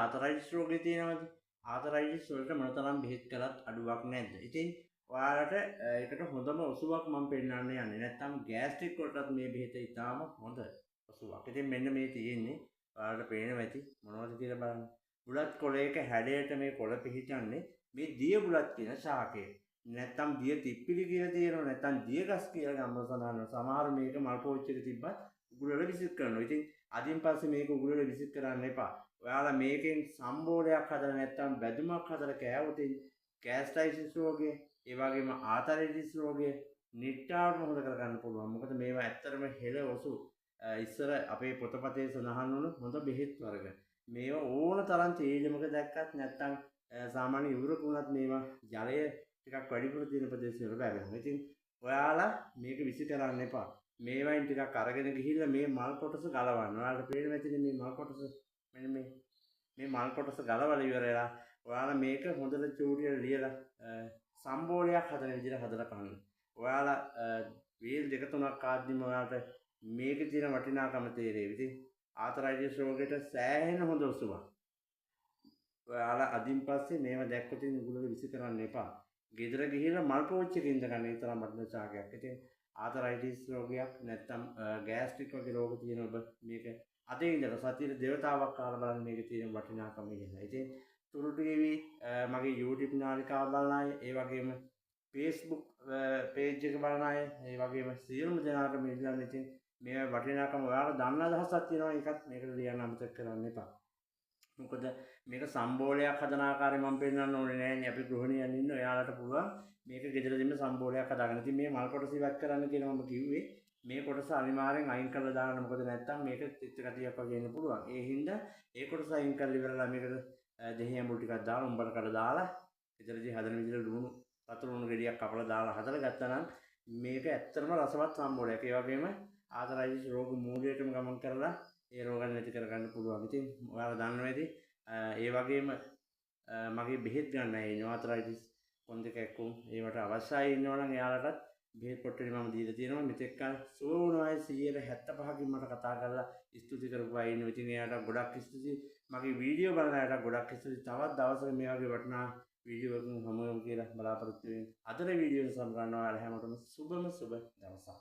Arthritis රෝගේ තියෙනවද? Arthritis වලට මොනතරම් බෙහෙත් කළත් අඩුවක් නැද්ද? ඉතින් ඔයාලට ඒකට හොඳම ඔසුවක් මම පෙන්නන්න යන්නේ. නැත්තම් ගෑස්ට්‍රික් වලටත් මේ බෙහෙත ඉතාම හොඳ ඔසුවක්. ඉතින් මෙන්න මේ තියෙන්නේ. ඔයාලට පේනවා ඇති මොනවද කියලා බලන්න. බුලත් කොළයක හැඩයට මේ කොළ පිහිටන්නේ මේ දිය බුලත් කියන ශාකය. නැත්තම් දිය තිප්පිලි කියලා තියෙනවා. නැත්තම් දිය ගස් කියලා ගම්වල සඳහන් වෙනවා. සමහර මේක මල් පෝච්චියක තිබ්බත් උගුරවල විසික් කරනවා. ඉතින් අදින් පස්සේ මේක උගුරවල විසික් කරන්න එපා. ඔයාලා මේකෙන් සම්බෝලයක් හදලා නැත්තම් බැදුමක් හදලා කෑවොත් ගෑස්ට්‍රයිටිස් රෝගය, ඒ වගේම ආතරයිටිස් රෝගය නිට්ටාවටම හොඳ කරගන්න පුළුවන්. මොකද මේවා ඇත්තටම හෙළ ඔසු ඉස්සර අපේ පොතපතේ සඳහන් වුණු හොඳ බෙහෙත් වර්ග. මේවා ඕන තරම් තේජමක දැක්කත් නැත්තම් සාමාන්‍ය ඉවුරක වුණත් මේවා ජලය ටිකක් වැඩිපුර තියෙන ප්‍රදේශවල වැවෙනවා. ඉතින් ඔයාලා මේක විසි කරන්න එපා. මේවයින් ටිකක් අරගෙන ගිහිල්ලා මේ මල් කොටස ගලවන්න. ඔයාලට පේන ඇතිනේ මේ මල් කොටස. මෙන්න මේ මේ මල් කොටස ගලවලා ඉවර වෙලා ඔයාලා මේක හොඳට චූටියට ලියලා සම්බෝලයක් හදන විදිහට හදලා කන්න. ඔයාලා වේල් දෙක තුනක් ආද්දිම ඔයාලට මේකේ තියෙන වටිනාකම තේරෙයි. ඉතින් ආතරයිටිස් රෝගයට සෑහෙන හොඳ ඔසුවක්. ඔයාලා අදින් පස්සේ මේවා දැක්කොත් උගුරට විසි කරන්න එපා. ගෙදර ගිහිල්ලා මල් පෝච්චියක ඉඳ ගන්න ඒ තරම් වටින ශාකයක්. ඉතින් ආතරයිටිස් රෝගයක් නැත්තම් ගෑස්ට්‍රික් වගේ රෝග තියෙන ඔබ මේක අද ඉඳලා සතියේ දෙවතාවක් කාලා බලන්න මේකේ තියෙන වටිනාකම ගැන. ඉතින් තුරු ටීවී මගේ YouTube නාලිකාව බලන අය, ඒ වගේම Facebook page එක බලන අය, ඒ වගේම සියලුම දෙනාට මේ ඉල්ලන්නේ ඉතින් මේ වටිනාකම ඔයාලා දන්න අදහසක් තියෙනවා ඒකත් මේකට ලියන්න අමතක කරන්න එපා. මොකද මේක සම්බෝලයක් හදන ආකාරය මම පෙන්නන්න ඕනේ නෑනේ. අපි ගෘහිණියන් ඉන්න ඔයාලට පුළුවන් මේක ගෙදරදීම සම්බෝලයක් හදාගන්න. ඉතින් මේ මල් කොටස ඉවත් කරන්න කියලා මම කිව්වේ මේ කොටස අනිවාර්යෙන් අයින් කරලා දාන්න. මොකද නැත්තම් මේක තිත්ත ගතියක් වගේ එන්න පුළුවන්. ඒ හින්දා ඒ කොටස අයින් කරලා ඉවරලා මේකට දෙහි ඇඹුල් ටිකක් දාලා උඹර කඩ දාලා ගෙදරදී හදන විදිහට ලුණු රතු ලුණු ගෙඩියක් කපලා දාලා හදලා ගත්තා නම් මේක ඇත්තටම රසවත් සම්බෝලයක්. ඒ වගේම ආතරයිටිස් රෝග මූලයටම ගමන් කරලා ඒ රෝග නැති කරගන්න පුළුවන්. ඉතින් ඔයාලා දන්නවා ඇති ඒ වගේම මගේ බෙහෙත් ගන්න අය ඉන්නවා ආතරයිටිස් කොන් දෙක එක්කම ඒවට අවශ්‍ය අය ඉන්නවා නම් එයාලටත් බෙහෙත් පොට්ටේ මම දීලා තියෙනවා. මෙතෙක් කල සුව වුණ අය 75%කින් මට කතා කරලා ස්තුති කරපු අය ඉන්නවා. ඉතින් එයාට ගොඩක් ස්තුතියි. මගේ වීඩියෝ බලන අයට ගොඩක් ස්තුතියි. තවත් දවසක මේ වගේ වටිනා වීඩියෝ එකකින් හමු වෙමු කියලා බලාපොරොත්තු වෙමින් අදට වීඩියෝ එක සමග ගන්නවා. ඔයාලා හැමෝටම සුබම සුබ දවසක්.